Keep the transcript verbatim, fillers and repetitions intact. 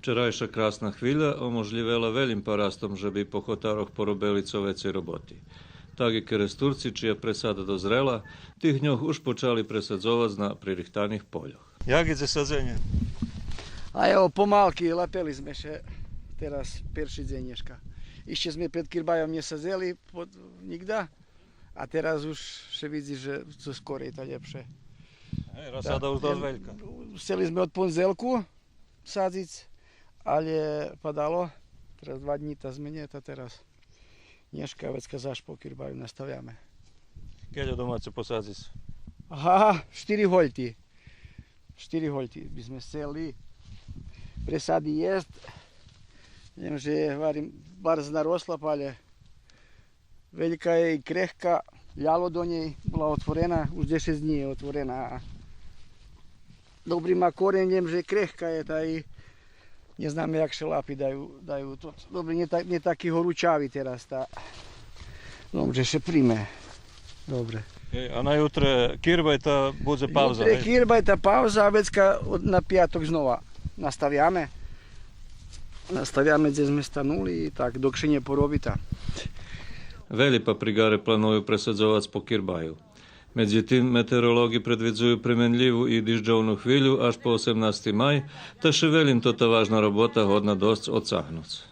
Вчерайша красна хвиля оможлївела велїм парастом же би по хотарох поробели цо вецей роботи. Так и Керестурци, чия пресада дозрела, тих дньох уж почали пресадзовац на пририхтаних польох. Як идзе садзенє? А ево, помалки, лапели зме ше тераз перши дзень нєшка. Ище зме пред кирбайом нє садзели под, нїґда, а тераз уж ше видзи же цо скорей та лєпше. Гей, розсада уж досц велька. Сцели зме од пондзелку садзиц, алє падало. Тераз два днї та зме нє, та тераз нєшка вецка заш по кирбаю наставяме. Кельо домаце посадзиц? Ага, штири гольти. Штири гольти би зме сцели. Пресади єст. Нє вем же, гварим, барз наросла, алє велька є и крехка, ляло до нєй, була отворена, уж дзешец днї є отворена. Добри ма корень, нє вем же, крехка є, та и нє знаме як ше лапи, даю, даю то. Добре, нє та-, нє таки горучави тераз, та думам же ше приме. Добре. Е, а на ютре кирбай та будзе пауза, гей? Ютре кирбай та пауза, а вецка од-, на пияток знова наставяме. Наставяме дзе зме станули и так, док ше нє пороби та. Велї паприґаре планую пресадзовац по кирбаю. Медзитим, метеоролоґи предвидзую пременлїву и дижджовну хвилю аж по осемнасти май, та ше велїм тота важна робота годна досц одцагнуц.